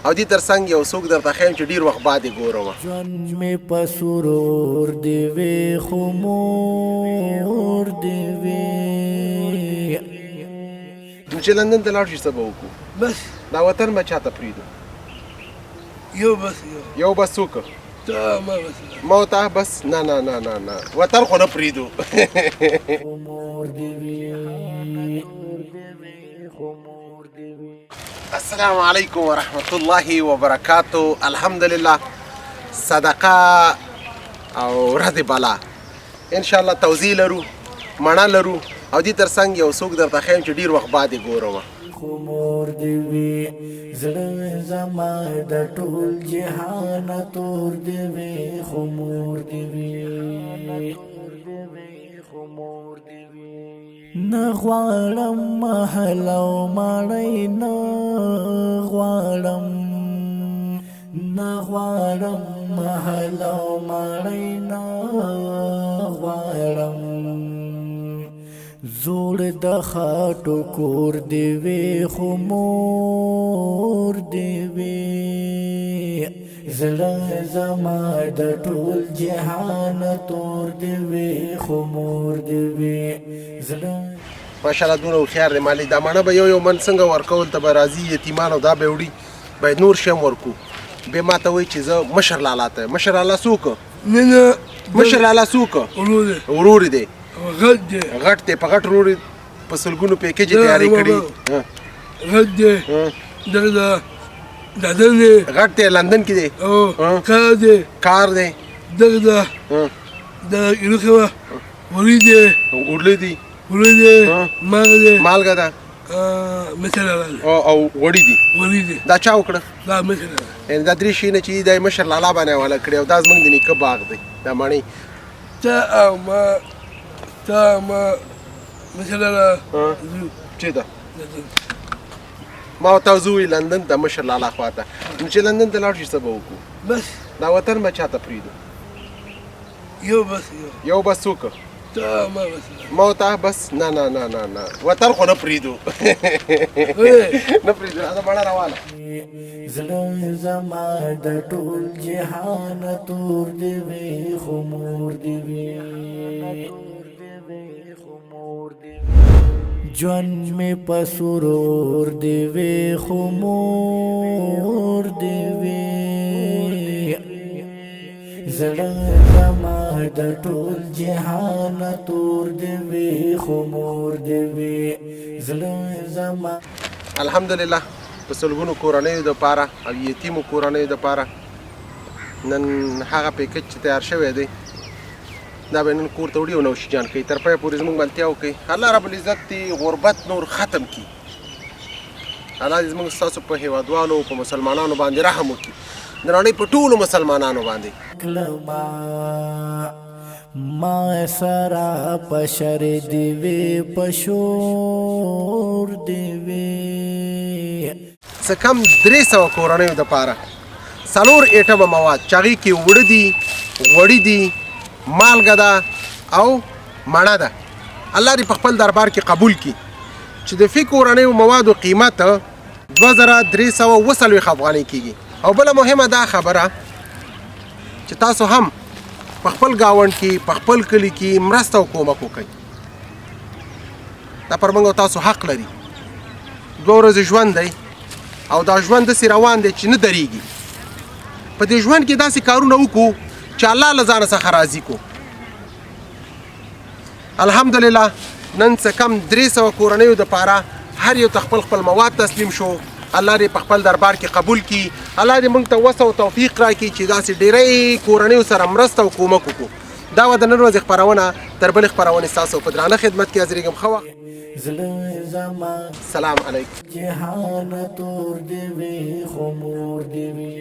او دې تر څنګ یو څوک درته ښیم چې ډیر وخت بعد یې ګورم. ژوند مې په سرور دې وي خو مور دې وي. نو چې لندن ته لاړ شو څه به وکړو؟ بس دا وطن به چاته پرېږدو؟ یو بس یو. یو بس څوک؟ تا ما بس. ما او تا بس؟ نه نه نه نه نه، وطن خو نه پرېږدو. خو مور دې وي. السلام علیکم ورحمت الله وبرکاتو. الحمدلله صدقه او رد بلا ان شاء الله توزیع لرو، مڼه لرو او دې تر څنګ یو څوک درته ښیم چې ډیر وخت بعد یې ګورم. خو مور دې وي. زړه زما د ټول جهان تور دې وي خو مور دې وي. نه غواړم محل او ماڼۍ، نه غواړم، نه غواړم محل او ماڼۍ، نه غواړم. زوړ د خټو کور دې وي خو مور دې وي. زړه زما د ټول جهان تور دې وي خو مور دې وي. زړه ماشاءالله دونه هوښیار دی مالې. دا مڼه به یو یو من څنګه ورکول ته به راځي یتیمان او دا به وړي، باید نور شی هم ورکو. بیا ما ته وایي چې زه مشر لالا ته یم. مشر لالا څوک؟ نه نه، مشر لالا څوک؟ ورور دی. ورور دی. غټ دی. غټ دی، په غټ ورور په سلګونو پیکج یې تیارې کړي. غټ دی، دغه د لندن دی. غټ دی، لندن کې دی. او کار دی. کار دی. دغه د د یو وړي دی. وړلی دی. وړي دی، مالګه دی. مالګه ده. مشر لالا دی. او غوړي دي. غوړي دي. دا چا وکړه؟ دا مشر لالا. یعنې دا درې شیونه چې دي دا یې مشر لالا باندې حواله کړي او دا زموږ د نیکه باغ دی، دا مڼې. تا او ما، تا ما مشر لالا چېرته؟ ما او تا ځو لندن ته مشر لالا خواته. نو چې لندن ته لاړ شو څه به وکړو؟ بس دا وطن به چاته پرېږدو؟ یو بس یو. یو بس څوک؟ تا ما بس. ما او تا بس؟ نه نه نه نه نه، وطن خو نه پرېږدو، نه پرېږدو. راځه مڼه روانه. زړه زما د ټول جهان تور دې وي خو مور دې وي. ژوند مې په سرور دې وي خو مور دې وي. زړه زما د ټول جهان تور دې وي خو مور دې وي. زړه زما. الحمدلله په سلګونو کورنیو دپاره او یتیمو کورنیو دپاره نن هغه پیکج چې تیار شوی دی دا به نن کور ته وړي او نوشي جان کوي. تر پایه پورې زموږ ملتیا وکړي. الله رب العزت دې غربت نور ختم کړي. الله دې زموږ ستاسو په هیوادوالو په مسلمانانو باندې رحم وکړي، د نړۍ په ټولو مسلمانانو باندې. کلمه ما سره په شر دې وي په شور دې وي. څه کم 300 کورنیو دپاره 4 ایټمه مواد چې هغې کې اوړه دي، غوړي دي، مالګه ده او مڼه ده، الله دې په خپل دربار کې قبول کړي چې د فی کورنیو موادو قیمت 2340 افغانۍ کېږي. او بله مهمه دا خبره چې تاسو هم په خپل ګاونډ کې په خپل کلي کې مرسته او کومک وکړئ. دا پر موږ او تاسو حق لري. 2 ورځې ژوند دی او دا ژوند داسې روان دی چې نه درېږي. په دې ژوند کې داسې کارونه وکړو چې الله له ځانه څخه راضي کړو. الحمدلله نن څه کم 300 کورنیو دپاره هر یو ته خپل خپل مواد تسلیم شو. الله دې په خپل دربار کې قبول کړي. الله دې موږ ته وسه او توفیق راکړي چې داسې ډېری کورنیو سره مرسته او کومک وکړو. دا وه د نن ورځې خپرونه. تر بلې خپرونې ستاسو په درانه خدمت کې حاضرېږم. ښه وخت. زړه زما سلام علیکم. جهان تور دې وي خو مور دې وي.